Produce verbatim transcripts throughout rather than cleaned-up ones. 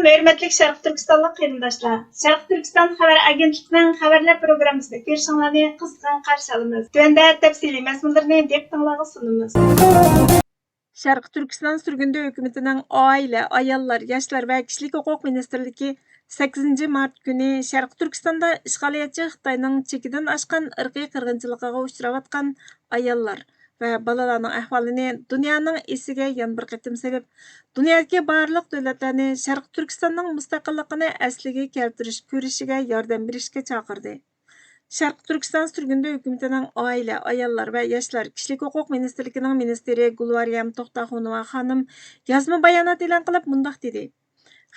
ھۆرمەتلىك شەرقىي تۈركىستانلىق قېرىنداشلار، شەرقىي تۈركىستان خەۋەر ئاگېنتلىقىنىڭ خەۋەرلەر پروگراممىسىنى كۆرۈشۈڭلارنى قىزغىن قارشى ئالىمىز. تۆۋەندە تەپسىلىي مەزمۇنلىرىنى دىققىتىڭلارغا سۇنىمىز. شەرقىي تۈركىستان سۈرگۈندە ھۆكۈمىتىنىڭ ئائىلە، ئاياللار، ياشلار ۋە كىشىلىك ھوقۇق مىنىستىرلىكى سەككىزىنچى مارت كۈنى شەرقىي تۈركىستاندا ئىشغالىيەتچى خىتاينىڭ چېكىدىن ئاشقان ئىرقىي قىرغىنچىلىقىغا ئۇچراۋاتقان ئاياللار ۋە بالىلارنىڭ ئەھۋالىنى دۇنيانىڭ ئېسىگە يەنە بىر قېتىم سېلىپ، دۇنيادىكى بارلىق دۆلەتلەرنى شەرقىي تۈركىستاننىڭ مۇستەقىللىقىنى ئەسلىگە كەلتۈرۈش كۈرىشىگە ياردەم بېرىشكە چاقىردى. شەرقىي تۈركىستان سۈرگۈندە ھۆكۈمىتىنىڭ ئائىلە، ئاياللار ۋە ياشلار كىشىلىك ھوقۇق مىنىستىرلىكىنىڭ مىنىستىرى گۈلۋارىيەم توختاخۇنوۋا خانىم يازما بايانات ئېلان قىلىپ مۇنداق دېدى: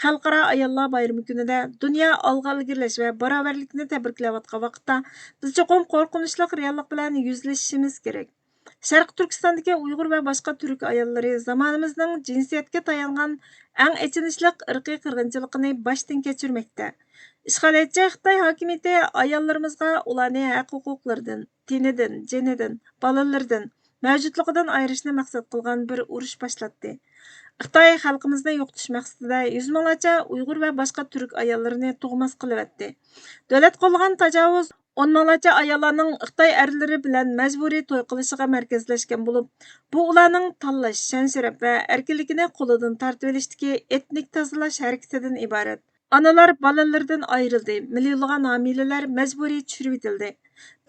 خەلقئارا ئاياللار بايرىمى كۈنىدە دۇنيا ئالغا ئىلگىرىلەش ۋە باراۋەرلىكنى تەبرىكلەۋاتقان ۋاقىتتا، بىز چوقۇم قورقۇنچلۇق رېئاللىق بىلەن يۈزلىشىشىمىز كېرەك. شەرقىي تۈركىستاندىكى ئۇيغۇر ۋە باشقا تۈرك ئاياللىرى زامانىمىزنىڭ جىنسىيەتكە تايانغان ئەڭ ئېچىنىشلىق ئىرقىي قىرغىنچىلىقىنى باشتىن كەچۈرمەكتە. ئىشغالىيەتچى خىتاي ھاكىمىيىتى ئاياللىرىمىزغا ئۇلارنى ھەق-ھوقۇقلىرىدىن، تېنىدىن، جېنىدىن، بالىلىرىدىن، مەۋجۇتلۇقىدىن ئايرىشنى مەقسەت قىلغان بىر ئۇرۇش باشلاتتى. خىتاي خەلقىمىزنى يوقىتىش مەقسىتىدە يۈز مىڭلارچە ئۇيغۇر ۋە باشقا تۈرك ئاياللىرىنى تۇغماس قىلىۋەتتى. دۆلەت قوللىغان تاجاۋۇز ئون مىڭلارچە ئاياللارنىڭ خىتاي ئەرلىرى بىلەن مەجبۇرىي توي قىلىشىغا مەركەزلەشكەن بولۇپ، بۇ ئۇلارنىڭ تاللاش، شان-شەرەپ ۋە ئەركىنلىكىنى قولىدىن تارتىۋېلىشتىكى ئېتنىك تازىلاش ھەرىكىتىدىن ئىبارەت. ئانىلار بالىلىرىدىن ئايرىلدى، مىليونلىغان ھامىلىلەر مەجبۇرىي چۈشۈرۈۋېتىلدى.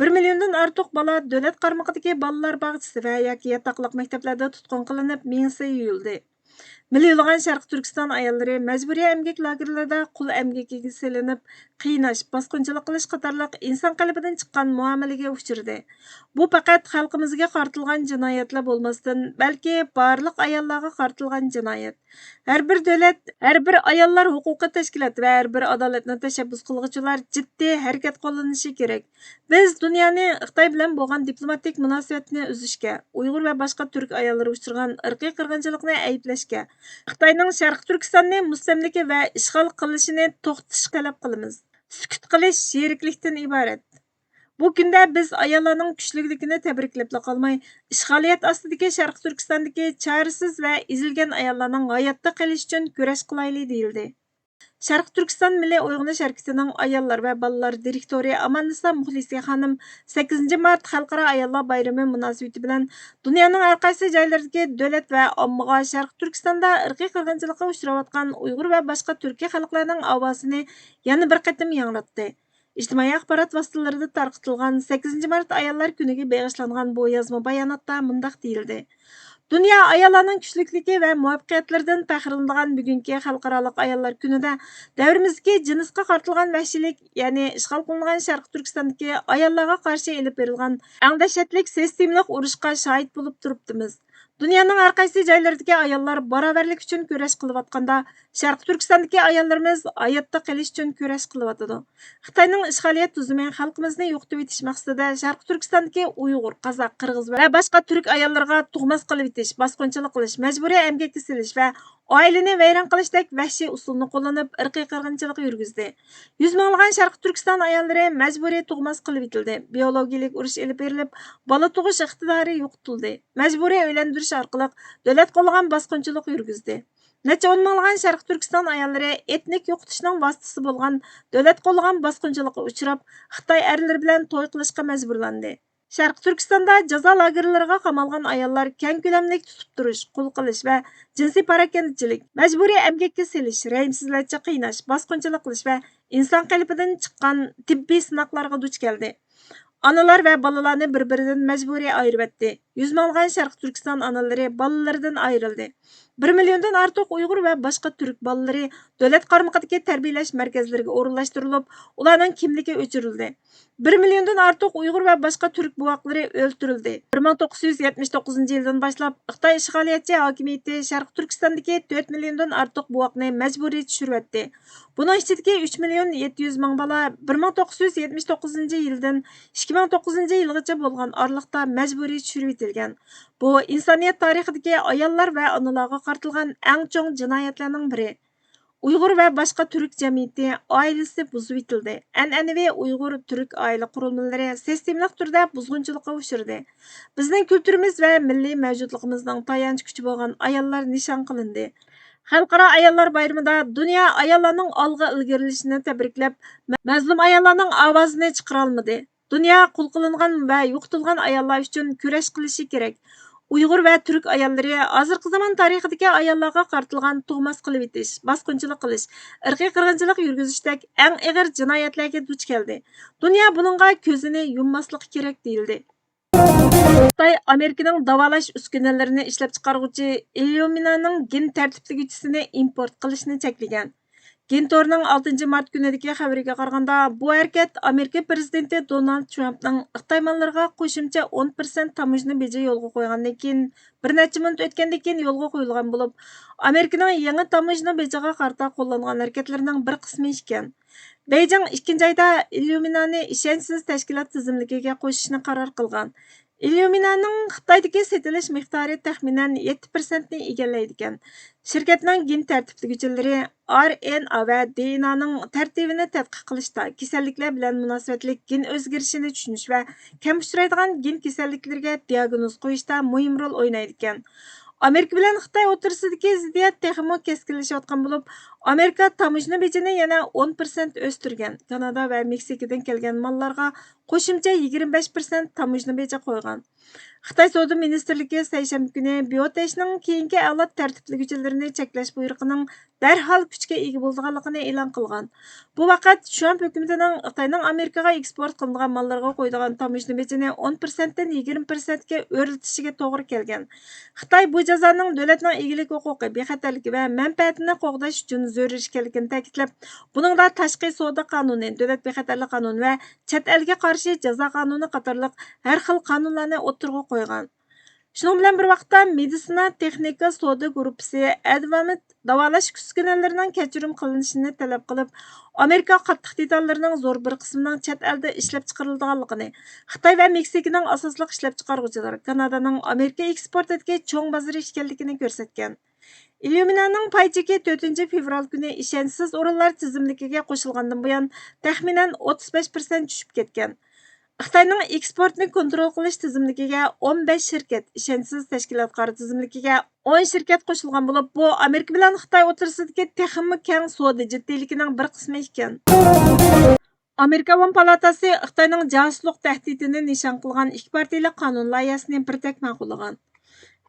بىر مىليوندىن ئارتۇق بالا دۆلەت قارمىقىدىكى بالىلار باغچىسى ۋە ياكى ياتاقلىق مەكتەپلەردە تۇتقۇن قىلىنىپ، مېڭىسى يۇيۇلدى. مىليونلىغان شەرقىي تۈركىستان ئاياللىرى مەجبۇرىي ئەمگەك لاگېرلىرىدا قۇل ئەمگىكىگە سېلىنىپ، قىيناش، باسقۇنچىلىق قىلىش قاتارلىق ئىنسان قەلبىدىن چىققان مۇئامىلىگە ئۇچرىدى. بۇ پەقەت خەلقىمىزگە قارىتىلغان جىنايەتلا بولماستىن، بەلكى بارلىق ئاياللارغا قارىتىلغان جىنايەت. ھەر بىر دۆلەت، ھەر بىر ئاياللار ھوقۇقى تەشكىلاتى ۋە ھەر بىر ئادالەتنى تەشەببۇس قىلغۇچىلار جىددىي ھەرىكەت قوللىنىشى كېرەك. بىز دۇنيانى خىتاي بىلەن بولغان دىپلوماتىك مۇناسىۋەتنى ئۈزۈشكە، ئۇيغۇر ۋە باشقا تۈرك ئاياللىرى ئۇچرىغان ئىرقىي قىرغىنچىلىقنى ئەيىبلەشكە، خىتاينىڭ شەرقىي تۈركىستاننى مۇستەملىكە ۋە ئىشغال قىلىشىنى توختىتىشقا تەلەپ قىلىمىز. سۈكۈت قىلىش يىرىكلىكتىن ئىبارەت. بۇ كۈندە بىز ئاياللارنىڭ كۈچلۈكلۈكىنى تەبرىكلەپلا قالماي، ئىشغالىيەت ئاستىدىكى شەرقىي تۈركىستاندىكى چارىسىز ۋە ئېزىلگەن ئاياللارنىڭ ھاياتتا قېلىشى ئۈچۈن كۈرەش قىلايلى، دېيىلدى. شەرقىي تۈركىستان مىللىي ئويغىنىش ھەرىكىتىنىڭ ئاياللار ۋە بالىلار دىرېكتورى ئاماننىسا مۇخلىسى خانىم سەككىزىنچى مارت خەلقئارا ئاياللار بايرىمى مۇناسىۋىتى بىلەن دۇنيانىڭ ھەر قايسى جايلىرىدىكى دۆلەت ۋە ئاممىغا شەرقىي تۈركىستاندا ئىرقىي قىرغىنچىلىققا ئۇچراۋاتقان ئۇيغۇر ۋە باشقا تۈركىي خەلقلەرنىڭ ئاۋازىنى يەنە بىر قېتىم ياڭراتتى. ئىجتىمائىي ئاخبارات ۋاسىتىلىرىدە تارقىتىلغان سەككىزىنچى مارت ئاياللار كۈنىگە بېغىشلانغان بۇ يازما باياناتتا مۇنداق دېيىلدى: دۇنيا ئاياللارنىڭ كۈچلۈكلۈكى ۋە مۇۋەپپەقىيەتلىرىدىن پەخىرلىنىدىغان بۈگۈنكى خەلقئارالىق ئاياللار كۈنىدە دەۋرىمىزدىكى جىنسقا قارىتىلغان ۋەھشىيلىك، يەنى ئىشغال قىلىنغان شەرقىي تۈركىستاندىكى ئاياللارغا قارشى ئېلىپ بېرىلغان ئەڭ دەھشەتلىك سىستېمىلىق ئۇرۇشقا شاھىت بولۇپ تۇرۇپتىمىز. دۇنيانىڭ ھەر قايسى جايلىرىدىكى ئاياللار باراۋەرلىك ئۈچۈن كۈرەش قىلىۋاتقاندا، شەرقىي تۈركىستاندىكى ئاياللىرىمىز ھاياتتا قېلىش ئۈچۈن كۈرەش قىلىۋاتىدۇ. خىتاينىڭ ئىشغالىيەت تۈزۈمى خەلقىمىزنى يوقىتىۋېتىش مەقسىتىدە شەرقىي تۈركىستاندىكى ئۇيغۇر، قازاق، قىرغىز ۋە باشقا تۈرك ئاياللىرىغا تۇغماس قىلىۋېتىش، باسقۇنچىلىق قىلىش، مەجبۇرىي ئەمگەككە سېلىش ۋە ئائىلىنى ۋەيران قىلىشتەك ۋەھشىي ئۇسۇلنى قوللىنىپ، ئىرقىي قىرغىنچىلىق يۈرگۈزدى. يۈز مىڭلىغان شەرقىي تۈركىستان ئاياللىرى مەجبۇرىي تۇغماس قىلىۋېتىلدى، بىيولوگىيىلىك ئۇرۇش ئېلىپ بېرىلىپ، بالا تۇغۇش ئىقتىدارى يوقىتىلدى، مەجبۇرىي ئۆيلەندۈرۈش ئارقىلىق دۆلەت قوللىغان باسقۇنچىلىق يۈرگۈزدى. نەچچە ئون مىڭلىغان شەرقىي تۈركىستان ئاياللىرى ئېتنىك يوقىتىشنىڭ ۋاسىتىسى بولغان دۆلەت قوللىغان باسقۇنچىلىققا ئۇچراپ، خىتاي ئەرلىرى بىلەن توي قىلىشقا مەجبۇرلاندى. شەرقىي تۈركىستاندا جازا لاگېرلىرىغا قامالغان ئاياللار كەڭ كۆلەملىك تۇتۇپ تۇرۇش، قۇل قىلىش ۋە جىنسىي پاراكەندىچىلىك، مەجبۇرىي ئەمگەككە سېلىش، رەھىمسىزلەرچە قىيناش، باسقۇنچىلىق قىلىش ۋە ئىنسان قەلبىدىن چىققان تېببىي سىناقلارغا دۇچ كەلدى. ئانىلار ۋە بالىلارنى بىر-بىرىدىن مەجبۇرىي ئايرىۋەتتى. يۈز مىڭلىغان شەرقىي تۈركىستان ئانىلىرى بالىلىرىدىن ئايرىلدى. بىر مىليوندىن ئارتۇق ئۇيغۇر ۋە باشقا تۈرك بالىلىرى دۆلەت قارمىقىدىكى تەربىيەلەش مەركەزلىرىگە ئورۇنلاشتۇرۇلۇپ، ئۇلارنىڭ كىملىكى ئۆچۈرۈلدى. بىر مىليوندىن ئارتۇق ئۇيغۇر ۋە باشقا تۈرك بوۋاقلىرى ئۆلتۈرۈلدى. بىر مىڭ توققۇز يۈز يەتمىش توققۇزىنچى يىلدىن باشلاپ، خىتاي ئىشغالىيەتچى ھاكىمىيىتى شەرقىي تۈركىستاندىكى تۆت مىليوندىن ئارتۇق بوۋاقنى مەجبۇرىي چۈشۈرۈۋەتتى. بۇنىڭ ئىچىدىكى ئۈچ مىليون يەتتە يۈز مىڭ بالا بىر مىڭ توققۇز يۈز يەتمىش توققۇزىنچى يىلدىن ئىككى مىڭ توققۇزىنچى يىلغىچە بولغان ئارىلىقتا مەجبۇرىي چۈشۈرۈۋېتىلگەن. بۇ ئىنسانىيەت تارىخىدىكى ئاياللار ۋە ئانىلارغا قارىتىلغان ئەڭ چوڭ جىنايەتلەرنىڭ بىرى. ئۇيغۇر ۋە باشقا تۈرك جەمئىيىتى ئائىلىسى بۇزۇۋېتىلدى. ئەنئەنىۋى ئۇيغۇر تۈرك ئائىلە قۇرۇلمىلىرى سىستېمىلىق تۈردە بۇزغۇنچىلىققا ئۇچرىدى. بىزنىڭ كۈلتۈرىمىز ۋە مىللىي مەۋجۇتلۇقىمىزنىڭ تايانچ كۈچى بولغان ئاياللار نىشان قىلىندى. خەلقئارا ئاياللار بايرىمىدا دۇنيا ئاياللارنىڭ ئالغا ئىلگىرىلىشىنى تەبرىكلەپ، مەزلۇم ئاياللارنىڭ ئاۋازىنى چىقىرالمىدى. دۇنيا قۇل قىلىنغان ۋە يوقىتىلغان ئاياللار ئۈچۈن كۈرەش قىلىشى كېرەك. ئۇيغۇر ۋە تۈرك ئاياللىرى ھازىرقى زامان تارىخىدىكى ئاياللارغا قارىتىلغان تۇغماس قىلىۋېتىش، باسقۇنچىلىق قىلىش، ئىرقىي قىرغىنچىلىق يۈرگۈزۈشتەك ئەڭ ئېغىر جىنايەتلەرگە دۇچ كەلدى. دۇنيا بۇنىڭغا كۆزىنى يۇمماسلىقى كېرەك، دېيىلدى. خىتاي ئامېرىكىنىڭ داۋالاش ئۈسكۈنىلىرىنى ئىشلەپچىقارغۇچى ئىليۇمىنانىڭ گېن تەرتىپلىگۈچىسىنى ئىمپورت قىلىشنى چەكلىگەن. گېن تورىنىڭ ئالتىنچى مارت كۈنىدىكى خەۋىرىگە قارىغاندا، بۇ ھەرىكەت ئامېرىكا پىرېزىدېنتى دونالد ترامپنىڭ خىتاي ماللىرىغا قوشۇمچە ئون پىرسەنت تاموژنا بېجى يولغا قويغاندىن كېيىن، بىر نەچچە مىنۇت ئۆتكەندىن كېيىن يولغا قويۇلغان بولۇپ، ئامېرىكىنىڭ يېڭى تاموژنا بېجىغا قارىتا قوللانغان ھەرىكەتلىرىنىڭ بىر قىسمى ئىكەن. بېيجىڭ ئىككىنچى ئايدا ئىليۇمىنانى ئىشەنچسىز تەشكىلات تىزىملىكىگە قوشۇشنى قارار قىلغان. ئىليۇمىنانىڭ خىتايدىكى سېتىلىش مىقدارى تەخمىنەن يەتتە پىرسەنتنى ئىگىلەيدىكەن. شىركەتنىڭ گېن تەرتىپلىگۈچىلىرى ئار ئېن ئا ۋە دې ئېن ئانىڭ تەرتىپىنى تەتقىق قىلىشتا، كېسەللىكلەر بىلەن مۇناسىۋەتلىك گېن ئۆزگىرىشىنى چۈشىنىش ۋە كەم ئۇچرايدىغان گېن كېسەللىكلىرىگە دىئاگنوز قويۇشتا مۇھىم رول ئوينايدىكەن. ئامېرىكا بىلەن خىتاي ئوتتۇرىسىدىكى زىددىيەت تېخىمۇ كەسكىنلىشىۋاتقان بولۇپ، ئامېرىكا تاموژنا بېجىنى يەنە ئون پىرسەنت ئۆستۈرگەن. كانادا ۋە مېكسىكىدىن كەلگەن ماللارغا قوشۇمچە يىگىرمە بەش پىرسەنت تاموژنا بېجى قويغان. خىتاي سودا مىنىستىرلىكى سەيشەنبە كۈنى بىيوتېشنىڭ كېيىنكى ئەۋلاد تەرتىپلىگۈچىلىرىنى چەكلەش بۇيرۇقىنىڭ دەرھال كۈچكە ئىگە بولىدىغانلىقىنى ئېلان قىلغان. بۇ ۋاقىت ترامپ ھۆكۈمىتىنىڭ خىتاينىڭ ئامېرىكىغا ئېكسپورت قىلىنىدىغان ماللىرىغا قويىدىغان تاموژنا بېجىنى ئون پىرسەنتتىن يىگىرمە پىرسەنتكە ئۆرلىتىشىگە توغرا كەلگەن. خىتاي بۇ جازانىڭ دۆلەتنىڭ ئىگىلىك ھوقۇقى، بىخەتەرلىكى ۋە مەنپەئەتىنى قوغداش ئۈچۈن زۆرۈر ئىكەنلىكىنى تەكىتلەپ، بۇنىڭدا تاشقى سودا قانۇنى، دۆلەت بىخەتەرلىك قانۇنى ۋە چەت ئەلگە قارشى جازا قانۇنى قاتارلىق ھەر خىل قانۇنلارنى ئوتتۇرىغا قويغان. شۇنىڭ بىلەن بىر ۋاقىتتا، مېدىتسىنا تېخنىكا سودا گۇرۇپپىسى ئەدۋامېد داۋالاش ئۈسكۈنىلىرىنىڭ كەچۈرۈم قىلىنىشىنى تەلەپ قىلىپ، ئامېرىكا قاتتىق دېتاللىرىنىڭ زور بىر قىسمىنىڭ چەت ئەلدە ئىشلەپچىقىرىلىدىغانلىقىنى، خىتاي ۋە مېكسىكىنىڭ ئاساسلىق ئىشلەپچىقارغۇچىلىرى، كانادانىڭ ئامېرىكا ئېكسپورتىدىكى چوڭ بازىرى ئىكەنلىكىنى كۆرسەتكەن. ئىليۇمىنانىڭ پاي چېكى تۆتىنچى فېۋرال كۈنى ئىشەنچسىز ئورۇنلار تىزىملىكىگە قوشۇلغاندىن بۇيان، تەخمىنەن ئوتتۇز بەش پىرسەنت چۈشۈپ كەتكەن. خىتاينىڭ ئېكسپورتنى كونترول قىلىش تىزىملىكىگە ئون بەش شىركەت، ئىشەنچسىز تەشكىلاتقا تىزىملىكىگە ئون شىركەت قوشۇلغان بولۇپ، بۇ ئامېرىكا بىلەن خىتاي ئوتتۇرىسىدىكى تېخىمۇ كەڭ سودا جىددىيلىكىنىڭ بىر قىسمى ئىكەن. ئامېرىكا ئاۋام پالاتاسى خىتاينىڭ جاسۇسلۇق تەھدىتىنى نىشان قىلغان ئىككى پارتىيىلىك قانۇن لايىھەسىنى بىردەك ماقۇللىغان.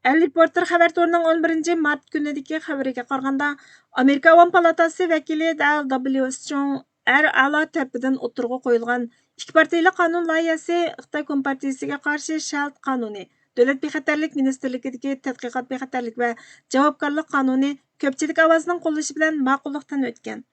ئەل رېپورتېر خەۋەر تورىنىڭ ئون بىرىنچى مارت كۈنىدىكى خەۋىرىگە قارىغاندا، ئامېرىكا ئاۋام پالاتاسى ۋەكىلى دال دابليۇ سترونگ ئەر ئەلا تەرىپىدىن ئوتتۇرىغا قويۇلغان ئىككى پارتىيىلىك قانۇن لايىھەسى خىتاي كومپارتىيىسىگە قارشى شەرت قانۇنى، دۆلەت بىخەتەرلىك مىنىستىرلىكىدىكى تەتقىقات بىخەتەرلىك ۋە جاۋابكارلىق قانۇنى، كۆپچىلىك ئاۋازىنىڭ قوللىشى بىلەن ماقۇللۇقتىن ئۆتكەن.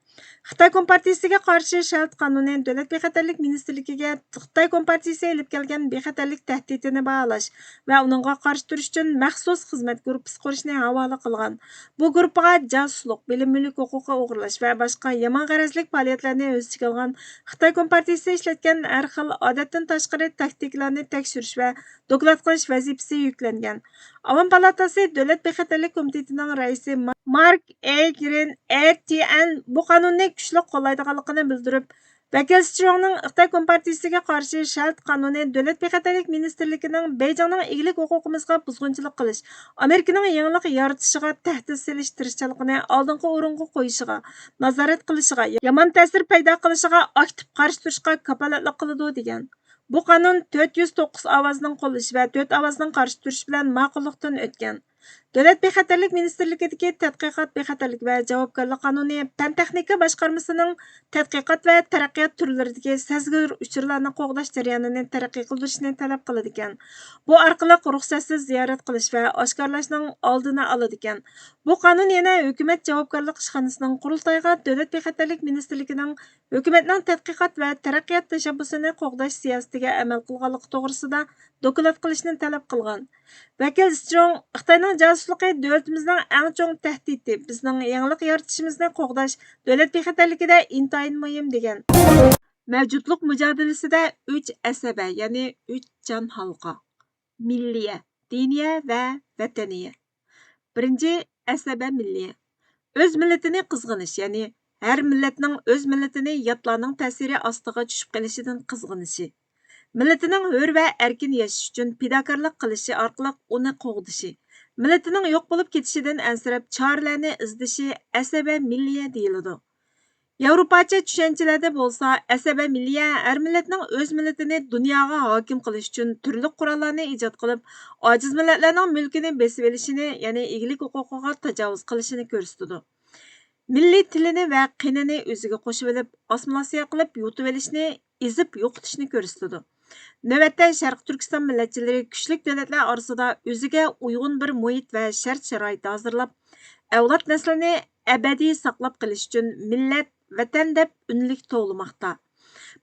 خىتاي كومپارتىيىسىگە قارشى شەرت قانۇنى دۆلەت بىخەتەرلىك مىنىستىرلىكىگە خىتاي كومپارتىيىسى ئېلىپ كەلگەن بىخەتەرلىك تەھدىتىنى باھالاش ۋە ئۇنىڭغا قارشى تۇرۇش ئۈچۈن مەخسۇس خىزمەت گۇرۇپپىسى قۇرۇشنى ھاۋالە قىلغان. بۇ گۇرۇپپىغا جاسۇسلۇق، بىلىم مۈلۈك ھوقۇقى ئوغرىلاش ۋە باشقا يامان غەرەزلىك پائالىيەتلەرنى ئۆز ئىچىگە ئالغان خىتاي كومپارتىيىسى ئىشلەتكەن ھەر خىل ئادەتتىن تاشقىرى تاكتىكىلارنى تەكشۈرۈش ۋە دوكلات قىلىش ۋەزىپىسى يۈكلەنگەن. ئاۋام پالاتاسى دۆلەت بىخەتەرلىك كومىتېتىنىڭ رەئىسى ما-، مارك ئېي گرېن ئېي تى ئېن بۇ قانۇننى كۈچلۈك قوللايدىغانلىقىنى بىلدۈرۈپ، ۋەكىل سترونگنىڭ خىتاي كومپارتىيىسىگە قارشى شەرت قانۇنى دۆلەت بىخەتەرلىك مىنىستىرلىكىنىڭ بېيجىڭنىڭ ئىگىلىك ھوقۇقىمىزغا بۇزغۇنچىلىق قىلىش، ئامېرىكىنىڭ يېڭىلىق يارىتىشىغا تەھدىت سېلىش تىرىشچانلىقىنى ئالدىنقى ئورۇنغا قويۇشىغا، نازارەت قىلىشىغا، يامان تەسىر پەيدا قىلىشىغا ئاكتىپ قارشى تۇرۇشقا كاپالەتلىك قىلىدۇ، دېگەن. بۇ قانۇن تۆت يۈز توققۇز ئاۋازنىڭ قوللىشى ۋە تۆت ئاۋازنىڭ قارشى تۇرۇشى بىلەن ماقۇللۇقتىن ئۆتكەن. دۆلەت بىخەتەرلىك مىنىستىرلىكىدىكى تەتقىقات بىخەتەرلىك ۋە جاۋابكارلىق قانۇنى پەن تېخنىكا باشقارمىسىنىڭ تەتقىقات ۋە تەرەققىيات تۈرلىرىدىكى سەزگۈر ئۇچۇرلارنى قوغداش جەريانىنى تەرەققىي قىلدۇرۇشنى تەلەپ قىلىدىكەن. بۇ ئارقىلىق رۇخسەتسىز زىيارەت قىلىش ۋە ئاشكارىلاشنىڭ ئالدىنى ئالىدىكەن. بۇ قانۇن يەنە ھۆكۈمەت جاۋابكارلىق ئىشخانىسىنىڭ قۇرۇلتايغا دۆلەت بىخەتەرلىك مىنىستىرلىكىنىڭ ھۆكۈمەتنىڭ تەتقىقات ۋە تەرەققىيات تەشەببۇسىنى قوغداش سىياسىتىگە ئەمەل قىلغانلىقى توغرىسىدا دوكلات قىلىشنى تەلەپ قىلغان. ۋەكىل سترونگ خىتاينىڭ جاسۇسلۇقى دۆلىتىمىزنىڭ ئەڭ چوڭ تەھدىتى، بىزنىڭ يېڭىلىق يارىتىشىمىزنى قوغداش دۆلەت بىخەتەرلىكىدە ئىنتايىن مۇھىم، دېگەن. مەۋجۇتلۇق مۇجادىلىسىدە ئۈچ ئەسەبە، يەنى ئۈچ جان ھالقا. مىللىيە، دىنىيە ۋە ۋەتەنىيە. بىرىنچى، ئەسەبە مىللىيە. ئۆز مىللىتىنى قىزغىنىش، يەنى ھەر مىللەتنىڭ ئۆز مىللىتىنى ياتلارنىڭ تەسىرى ئاستىغا چۈشۈپ قېلىشىدىن قىزغىنىشى. مىللىتىنىڭ ھۆر ۋە ئەركىن ياشىشى ئۈچۈن پىداكارلىق قىلىشى ئارقىلىق ئۇنى قوغدىشى. مىللىتىنىڭ يوق بولۇپ كېتىشىدىن ئەنسىرەپ، چارىلەرنى ئىزدىشى ئەسەبە مىللىيە دېيىلىدۇ. ياۋروپاچە چۈشەنچىلەردە بولسا، ئەسەبە مىللىيە ھەر مىللەتنىڭ ئۆز مىللىتىنى دۇنياغا ھاكىم قىلىش ئۈچۈن تۈرلۈك قوراللارنى ئىجاد قىلىپ، ئاجىز مىللەتلەرنىڭ مۈلكىنى بېسىۋېلىشىنى، يەنى ئىگىلىك ھوقۇقىغا تاجاۋۇز قىلىشىنى كۆرسىتىدۇ. مىللىي تىلىنى ۋە قېنىنى ئۆزىگە قوشۇۋېلىپ، ئاسسىمىلياتسىيە قىلىپ يۇتۇۋېلىشنى، ئېزىپ يوقىتىشنى كۆرسىتىدۇ. نۆۋەتتە، شەرقىي تۈركىستان مىللەتچىلىرى كۈچلۈك دۆلەتلەر ئارىسىدا ئۆزىگە ئۇيغۇن بىر مۇھىت ۋە شەرت-شارائىت ھازىرلاپ، ئەۋلاد نەسلىنى ئەبەدىي ساقلاپ قېلىش ئۈچۈن مىللەت، ۋەتەن دەپ ئۈنلۈك توۋلىماقتا.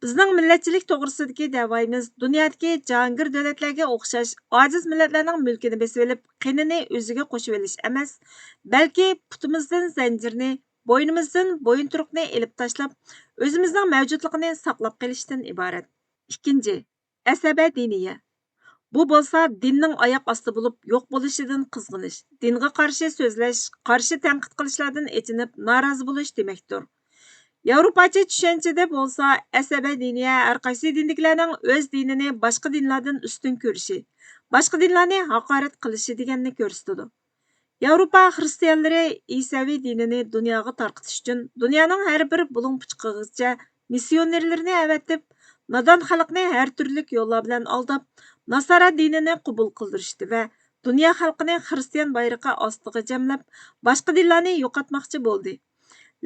بىزنىڭ مىللەتچىلىك توغرىسىدىكى دەۋايىمىز دۇنيادىكى جاھانگىر دۆلەتلەرگە ئوخشاش ئاجىز مىللەتلەرنىڭ مۈلكىنى بېسىۋېلىپ، قېنىنى ئۆزىگە قوشۇۋېلىش ئەمەس، بەلكى پۇتىمىزدىن زەنجىرنى، بوينىمىزدىن بويۇنتۇرۇقنى ئېلىپ تاشلاپ، ئۆزىمىزنىڭ مەۋجۇتلۇقىنى ساقلاپ قېلىشتىن ئىبارەت. ئىككىنچى، ئەسەبە دىنىيە. بۇ بولسا دىننىڭ ئاياق ئاستى بولۇپ يوق بولۇشىدىن قىزغىنىش، دىنغا قارشى سۆزلەش، قارشى تەنقىد قىلىشلاردىن ئېچىنىپ نارازى بولۇش دېمەكتۇر. ياۋروپاچە چۈشەنچىدە بولسا، ئەسەبە دىنىيە ھەر قايسى دىندىكىلەرنىڭ ئۆز دىنىنى باشقا دىنلاردىن ئۈستۈن كۆرۈشى، باشقا دىنلارنى ھاقارەت قىلىشى دېگەننى كۆرسىتىدۇ. ياۋروپا خىرىستىيانلىرى ئىسەۋى دىنىنى دۇنياغا تارقىتىش ئۈچۈن دۇنيانىڭ ھەر بىر بۇلۇڭ-پۇچىقىغىچە مىسسىيونېرلىرىنى ئەۋەتىپ، نادان خەلقنى ھەر تۈرلۈك يوللار بىلەن ئالداپ، ناسارا دىنىنى قوبۇل قىلدۇرۇشتى ۋە دۇنيا خەلقىنى خىرىستىيان بايرىقى ئاستىغا جەملەپ، باشقا دىنلارنى يوقاتماقچى بولدى.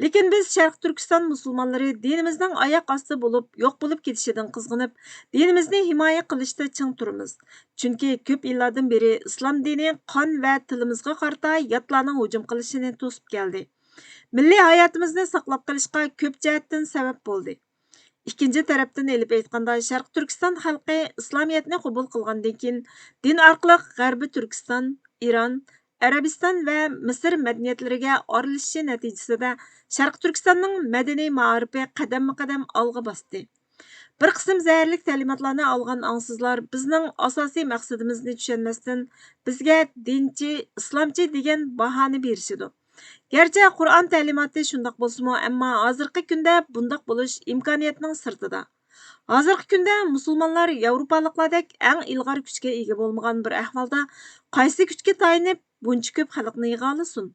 لېكىن بىز شەرقىي تۈركىستان مۇسۇلمانلىرى دىنىمىزنىڭ ئاياق ئاستى بولۇپ، يوق بولۇپ كېتىشىدىن قىزغىنىپ، دىنىمىزنى ھىمايە قىلىشتا چىڭ تۇرىمىز. چۈنكى كۆپ يىللاردىن بېرى ئىسلام دىنى قان ۋە تىلىمىزغا قارىتا ياتلارنىڭ ھۇجۇم قىلىشىنى توسۇپ كەلدى. مىللىي ھاياتىمىزنى ساقلاپ قېلىشقا كۆپ جەھەتتىن سەۋەب بولدى. ئىككىنچى تەرەپتىن ئېلىپ ئېيتقاندا، شەرقىي تۈركىستان خەلقى ئىسلامىيەتنى قوبۇل قىلغاندىن كېيىن، دىن ئارقىلىق غەربىي تۈركىستان، ئىران، ئەرەبىستان ۋە مىسىر مەدەنىيەتلىرىگە ئارىلىشىشى نەتىجىسىدە، شەرقىي تۈركىستاننىڭ مەدەنىي مائارىپى قەدەممۇ قەدەم ئالغا باستى. بىر قىسىم زەھەرلىك تەلىماتلارنى ئالغان ئاڭسىزلار بىزنىڭ ئاساسىي مەقسىتىمىزنى چۈشەنمەستىن، بىزگە دىنچى، ئىسلامچى دېگەن باھانى بېرىشىدۇ. گەرچە قۇرئان تەلىماتى شۇنداق بولسىمۇ، ئەمما ھازىرقى كۈندە بۇنداق بولۇش ئىمكانىيەتنىڭ سىرتىدا. ھازىرقى كۈندە مۇسۇلمانلار ياۋروپالىقلاردەك ئەڭ ئىلغار كۈچكە ئىگە بولمىغان بىر ئەھۋالدا، قايسى كۈچكە تايىنىپ بۇنچە كۆپ خەلقنى يىغالىسۇن؟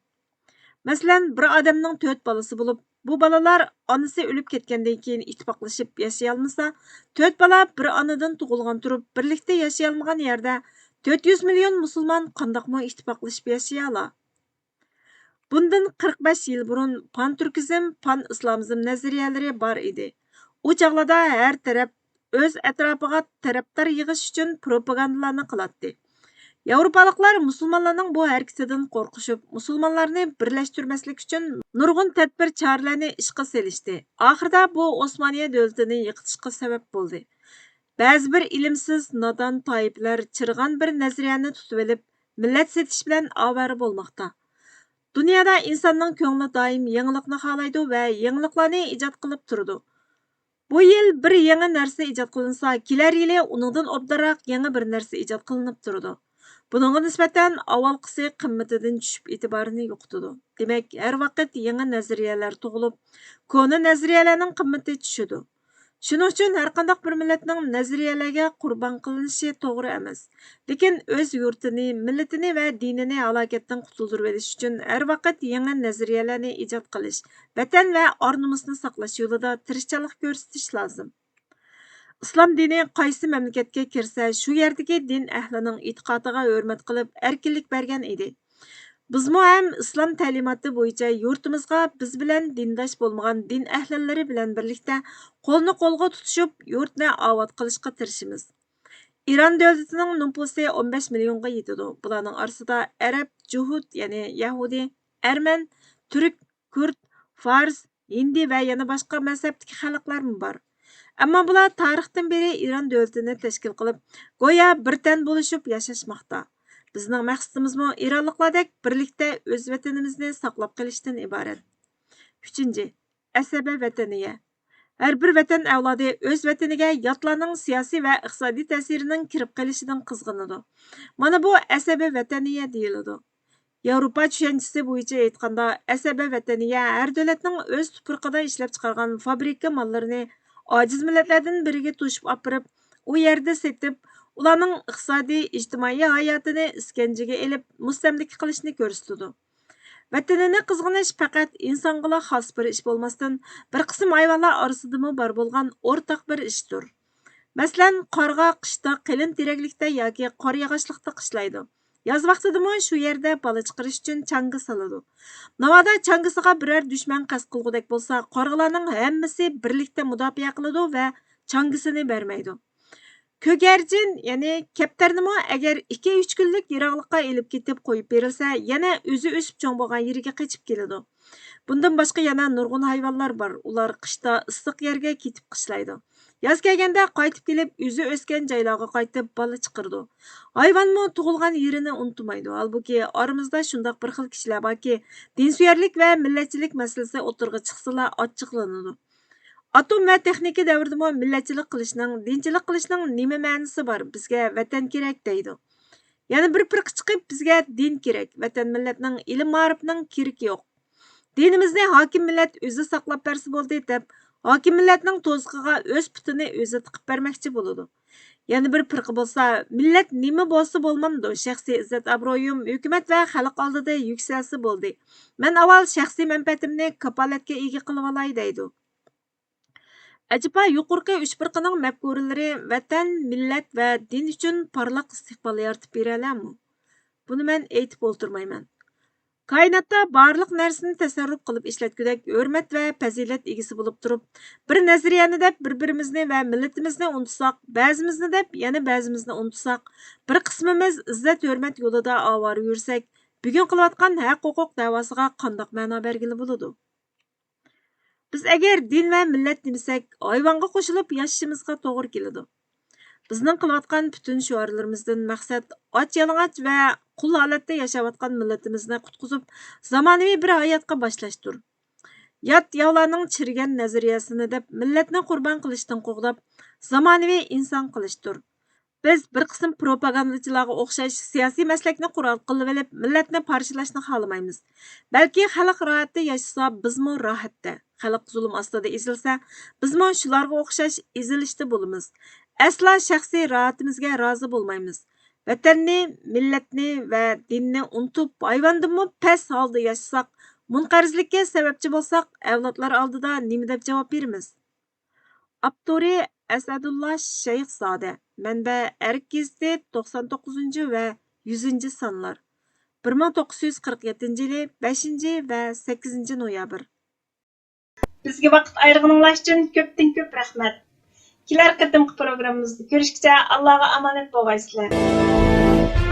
مەسىلەن، بىر ئادەمنىڭ تۆت بالىسى بولۇپ، بۇ بالىلار ئانىسى ئۆلۈپ كەتكەندىن كېيىن ئىتتىپاقلىشىپ ياشىيالمىسا، تۆت بالا بىر ئانىدىن تۇغۇلغان تۇرۇپ بىرلىكتە ياشىيالمىغان يەردە، تۆت يۈز مىليون مۇسۇلمان قانداقمۇ ئىتتىپاقلىشىپ ياشىيالا؟ بۇندىن قىرىق بەش يىل بۇرۇن پانتۈركىزم، پانئىسلامىزم نەزەرىيەلىرى بار ئىدى. ئۇ چاغلاردا ھەر تەرەپ ئۆز ئەتراپىغا تەرەپدار يىغىش ئۈچۈن پروپاگاندىلارنى قىلاتتى. ياۋروپالىقلار مۇسۇلمانلارنىڭ بۇ ھەرىكىتىدىن قورقۇشۇپ، مۇسۇلمانلارنى بىرلەشتۈرمەسلىك ئۈچۈن نۇرغۇن تەدبىر-چارىلەرنى ئىشقا سېلىشتى. ئاخىرىدا بۇ ئوسمانىيە دۆلىتىنى يىقىتىشقا سەۋەب بولدى. بەزى بىر ئىلىمسىز، نادان تائىپىلەر چىرىغان بىر نەزەرىيەنى تۇتۇۋېلىپ، مىللەت سېتىش بىلەن ئاۋارە بولماقتا. دۇنيادا ئىنساننىڭ كۆڭلى دائىم يېڭىلىقنى خالايدۇ ۋە يېڭىلىقلارنى ئىجاد قىلىپ تۇرىدۇ. بۇ يىل بىر يېڭى نەرسە ئىجاد قىلىنسا، كېلەر يىلى ئۇنىڭدىن ئوبدانراق يېڭى بىر نەرسە ئىجاد قىلىنىپ تۇرىدۇ. بۇنىڭغا نىسبەتەن ئاۋۋالقىسى قىممىتىدىن چۈشۈپ، ئېتىبارىنى يوقىتىدۇ. دېمەك، ھەر ۋاقىت يېڭى نەزەرىيەلەر تۇغۇلۇپ، كونا نەزەرىيەلەرنىڭ قىممىتى چۈشىدۇ. شۇنىڭ ئۈچۈن ھەرقانداق بىر مىللەتنىڭ نەزەرىيەلەرگە قۇربان قىلىنىشى توغرا ئەمەس. لېكىن ئۆز يۇرتىنى، مىللىتىنى ۋە دىنىنى ھالاكەتتىن قۇتۇلدۇرۇۋېلىش ئۈچۈن ھەر ۋاقىت يېڭى نەزەرىيەلەرنى ئىجاد قىلىش، ۋەتەن ۋە ئار-نومۇسنى ساقلاش يولىدا تىرىشچانلىق كۆرسىتىش لازىم. ئىسلام دىنى قايسى مەملىكەتكە كىرسە، شۇ يەردىكى دىن ئەھلىنىڭ ئېتىقادىغا ھۆرمەت قىلىپ، ئەركىنلىك بەرگەن ئىدى. بىزمۇ ھەم ئىسلام تەلىماتى بويىچە يۇرتىمىزغا بىز بىلەن دىنداش بولمىغان دىن ئەھلىلىرى بىلەن بىرلىكتە قولنى قولغا تۇتۇشۇپ، يۇرتنى ئاۋات قىلىشقا تىرىشىمىز. ئىران دۆلىتىنىڭ نوپۇسى ئون بەش مىليونغا يېتىدۇ. بۇلارنىڭ ئارىسىدا ئەرەب، جۇھۇت، يەنى يەھۇدىي، ئەرمەن، تۈرك، كۇرد، فارس، ھىندى ۋە يەنە باشقا مەزھەپتىكى خەلقلەرمۇ بار. ئەمما بۇلار تارىختىن بېرى ئىران دۆلىتىنى تەشكىل قىلىپ، گويا بىر تەن بولۇشۇپ ياشاشماقتا. بىزنىڭ مەقسىتىمىزمۇ ئىرانلىقلاردەك بىرلىكتە ئۆز ۋەتىنىمىزنى ساقلاپ قېلىشتىن ئىبارەت. ئۈچىنچى، ئەسەبە ۋەتەنىيە. ھەر بىر ۋەتەن ئەۋلادى ئۆز ۋەتىنىگە ياتلارنىڭ سىياسىي ۋە ئىقتىسادىي تەسىرىنىڭ كىرىپ قېلىشىدىن قىزغىنىدۇ. مانا بۇ ئەسەبە ۋەتەنىيە دېيىلىدۇ. ياۋروپا چۈشەنچىسى بويىچە ئېيتقاندا، ئەسەبە ۋەتەنىيە ھەر دۆلەتنىڭ ئۆز تۇپرىقىدا ئىشلەپچىقارغان فابرىكا ماللىرىنى ئاجىز مىللەتلەردىن بىرىگە توشۇپ ئاپىرىپ، ئۇ يەردە سېتىپ، ئۇلارنىڭ ئىقتىسادىي، ئىجتىمائىي ھاياتىنى ئىسكەنجىگە ئېلىپ، مۇستەملىكە قىلىشنى كۆرسىتىدۇ. ۋەتىنىنى قىزغىنىش پەقەت ئىنسانغىلا خاس بىر ئىش بولماستىن، بىر قىسىم ھايۋانلار ئارىسىدىمۇ بار بولغان ئورتاق بىر ئىشتۇر. مەسىلەن، قارغا قىشتا قېلىن تېرەكلىكتە ياكى قار ياغاچلىقتا قىشلايدۇ. ياز ۋاقتىدىمۇ شۇ يەردە بالا چىقىرىش ئۈچۈن چاڭگا سالىدۇ. ناۋادا چاڭگىسىغا بىرەر دۈشمەن قەست قىلغۇدەك بولسا، قارغىلارنىڭ ھەممىسى بىرلىكتە مۇداپىئە قىلىدۇ ۋە چاڭگىسىنى بەرمەيدۇ. كۆگەرجىن، يەنى كەپتەرنىمۇ ئەگەر ئىككى-ئۈچ كۈنلۈك يىراقلىققا ئېلىپ كېتىپ قويۇپ بېرىلسە، يەنە ئۆزى ئۆسۈپ چوڭ بولغان يېرىگە قېچىپ كېلىدۇ. بۇندىن باشقا يەنە نۇرغۇن ھايۋانلار بار. ئۇلار قىشتا ئىسسىق يەرگە كېتىپ قىشلايدۇ. ياز كەلگەندە قايتىپ كېلىپ، ئۆزى ئۆسكەن جايلارغا قايتىپ بالا چىقىرىدۇ. ھايۋانمۇ تۇغۇلغان يېرىنى ئۇنتۇمايدۇ. ھالبۇكى، ئارىمىزدا شۇنداق بىر خىل كىشىلەر باركى، دىنسۆيەرلىك ۋە مىللەتچىلىك مەسىلىسى ئوتتۇرىغا چىقسىلا ئاچچىقلىنىدۇ. ئاتوم ۋە تېخنىكا دەۋرىدىمۇ مىللەتچىلىك قىلىشنىڭ، دىنچىلىق قىلىشنىڭ نېمە مەنىسى بار؟ بىزگە ۋەتەن كېرەك دەيدۇ. يەنە بىر پىرقە چىقىپ، بىزگە دىن كېرەك، ۋەتەن مىللەتنىڭ، ئىلىم مائارىپنىڭ كېرىكى يوق. دىنىمىزنى ھاكىم مىللەت ئۆزى ساقلاپ بەرسە بولدى دەپ، ھاكىم مىللەتنىڭ توزۇقىغا ئۆز پۇتىنى ئۆزى تىقىپ بەرمەكچى بولىدۇ. يەنە بىر پىرقە بولسا، مىللەت نېمە بولسا بولمامدۇ، شەخسىي ئىززەت-ئابرۇيۇم ھۆكۈمەت ۋە خەلق ئالدىدا يۈكسەلسە بولدى. مەن ئاۋۋال شەخسىي مەنپەئەتىمنى كاپالەتكە ئىگە قىلىۋالاي دەيدۇ. ئەجەبا يۇقىرىقى ئۈچ پىرقىنىڭ مەپكۇرىلىرى ۋەتەن، مىللەت ۋە دىن ئۈچۈن پارلاق ئىستىقبال يارىتىپ بېرەلەرمۇ؟ بۇنى مەن ئېيتىپ ئولتۇرمايمەن. كائىناتتا بارلىق نەرسىنى تەسەررۇپ قىلىپ ئىشلەتكۈدەك ھۆرمەت ۋە پەزىلەت ئىگىسى بولۇپ تۇرۇپ، بىر نەزەرىيەنى دەپ بىر-بىرىمىزنى ۋە مىللىتىمىزنى ئۇنتۇساق، بەزىمىزنى دەپ يەنە بەزىمىزنى ئۇنتۇساق، بىر قىسمىمىز ئىززەت-ھۆرمەت يولىدا ئاۋارە يۈرسەك، بۈگۈن قىلىۋاتقان ھەق-ھوقۇق دەۋاسىغا قانداق مەنا بەرگىلى بولىدۇ؟ بىز ئەگەر دىن ۋە مىللەت دېمىسەك، ھايۋانغا قوشۇلۇپ ياشىشىمىزغا توغرا كېلىدۇ. بىزنىڭ قىلىۋاتقان پۈتۈن شوئارلىرىمىزدىن مەقسەت ئاچ-يالىڭاچ ۋە قۇل ھالەتتە ياشاۋاتقان مىللىتىمىزنى قۇتقۇزۇپ، زامانىۋى بىر ھاياتقا باشلاشتۇر. يات ياۋلارنىڭ چىرىگەن نەزەرىيەسىنى دەپ مىللەتنى قۇربان قىلىشتىن قوغداپ، زامانىۋى ئىنسان قىلىشتۇر. بىز بىر قىسىم پروپاگاندىچىلارغا ئوخشاش سىياسىي مەسلەكنى قورال قىلىۋېلىپ، مىللەتنى پارچىلاشنى خالىمايمىز. بەلكى خەلق راھەتتە ياشىسا، بىزمۇ راھەتتە. خەلق زۇلۇم ئاستىدا ئېزىلسە، بىزمۇ شۇلارغا ئوخشاش ئېزىلىشتا بولىمىز. ئەسلا شەخسىي راھىتىمىزگە رازى بولمايمىز. ۋەتەننى، مىللەتنى ۋە دىننى ئۇنتۇپ، ھايۋاندىنمۇ پەس ھالدا ياشىساق، مۇنقەرزلىككە سەۋەبچى بولساق، ئەۋلادلار ئالدىدا نېمە دەپ جاۋاب بېرىمىز؟ ئاپتورى: ئەسەدۇللا شەيخزادە. مەنبە: ئەرك گېزىتى، توقسان توققۇزىنچى ۋە يۈزىنچى سانلار. بىر مىڭ توققۇز يۈز قىرىق يەتتىنچى يىلى بەشىنچى ۋە سەككىزىنچى نويابىر. بىزگە ۋاقىت ئايرىغىنىڭلار ئۈچۈن كۆپتىن كۆپ رەھمەت. كېلەر قېتىمقى پروگراممىمىزدا كۆرۈشكىچە، ئاللاغا ئامانەت بولغايسىلەر.